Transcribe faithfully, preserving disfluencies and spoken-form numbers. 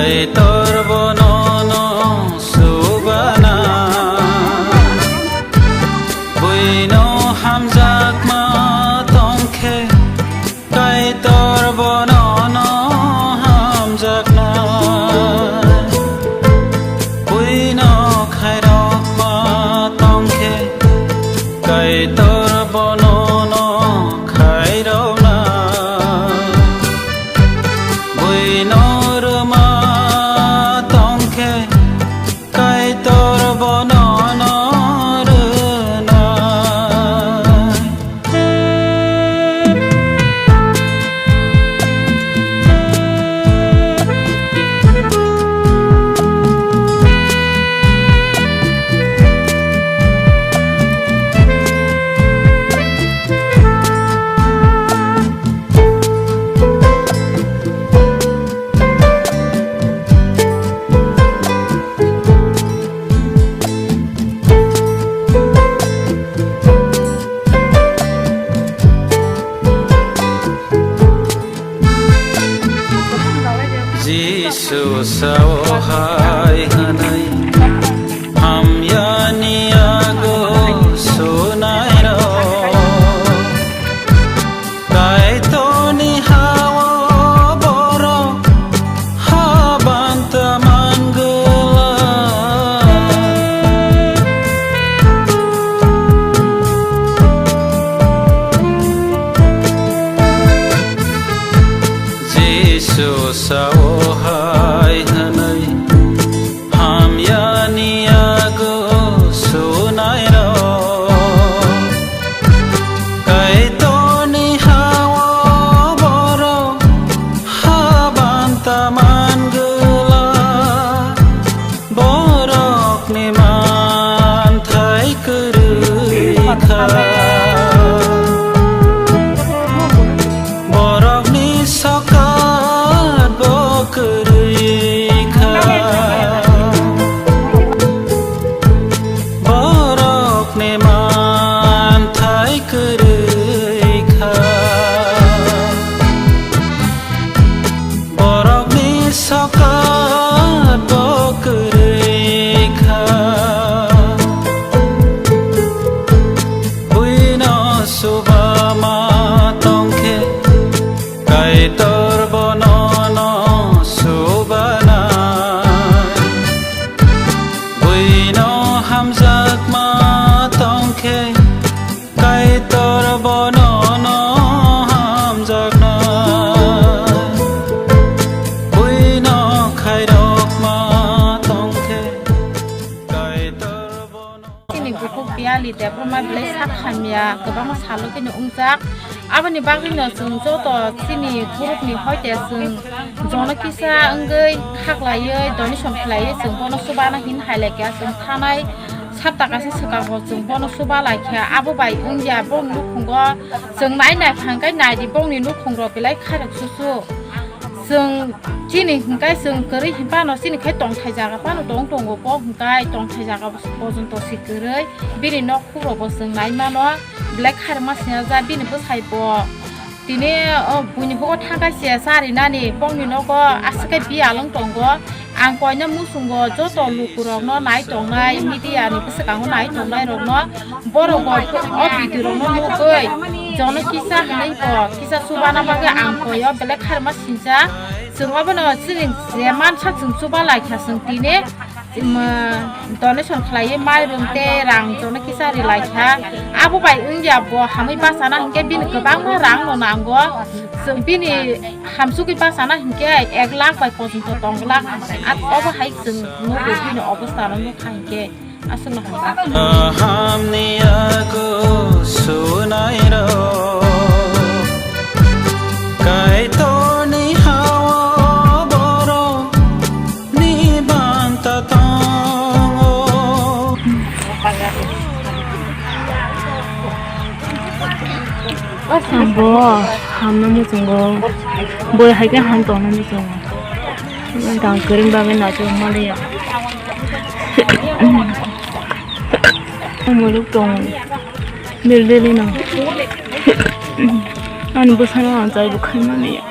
Kaitor bono no subana, buino hamjakma tongkhe, Kaitor bono no hamjakna, buino khairokma tongkhe, Kaitor bono no khairokna. Buino rwma tongkhe, Kaitor bono no rwnai. Jisu sao hai hwnwi, hamyani yago sunairok. Kaitorni hao borok habanta mangwlak. Jisu sao hai hwnwi, hamyani yago sunairok. Kaitorni hao borok habanta mangwlak. Borokni manthai kwrwi kha. Borokni sokat bo kwrwi kha. Borokni manthai kwrwi kha. Borokni sokat bo kwrwi kha. Buino subama tongkhe, Kaitor bono no subana. Buino hamjakma tongkhe, Kaitor bono no hamjakna. Buino khairokma tongkhe, Kaitor bono. Chini bukhuk Piali Debbarma belai sak hamya, kwbangma salo bini wngjak. Aboni bagwino chwng joto chini group ni hoite chwng jono kisa wngwi khaklaiwi donation khlaiwi chwng bono chubana hin hai laikha, chwng thanai sapta kaisa swkango chwng bono chuba laikha. Abo bai wngya bongni nukhungo chwng nai nai phangkhe naidi bongni nukhungrok belai khairok susu. Chwng chini hwnkhe chwng kwrwi hinphano chini khai tongthai jaga phano tong tongo, bo hwnkhe tongthai jaga porjonto se kwrwi. Bini nok khukrokbo chwng nai mano, belai khairokma sinajak bini bwsai bo. Tini o buini hugo thangkai se charinani bongni nogo aswk khe biyal wng tongo. Ang koina muchungo joto lukurokno nai tongnai, media ni bwskango nai tongnai rokno, borok bo o video rokno nugwi jono kisa hwnwi bo kisa chubana bagwi ang koyo belai khairokma sinjak. Chwng obono chini je mansa chwng chuba laikha chwng tini. Donation khlaiwi mairum tei rang jono kisa ri laikha. Abo bai wngya bo hamwi bachana hinkhe bini kwbangma rang no nango. Chwng bini hamsugwi bachana hinkhe ek lakh bai porjonto tong glak. Obo hai chwng nugwi bini obostha no nukha hinkhe aswkno hamya. Kahamni yago sunairok, Kaitorni hao borok ni banta tongo. Ang bo hamna muchungo, boi hai khe ham tongna muchungo. Tang kwrwng bagwi naisik maliya. Muluk tong, dil dil no. Ani bwsano ang chai bo khai maliya.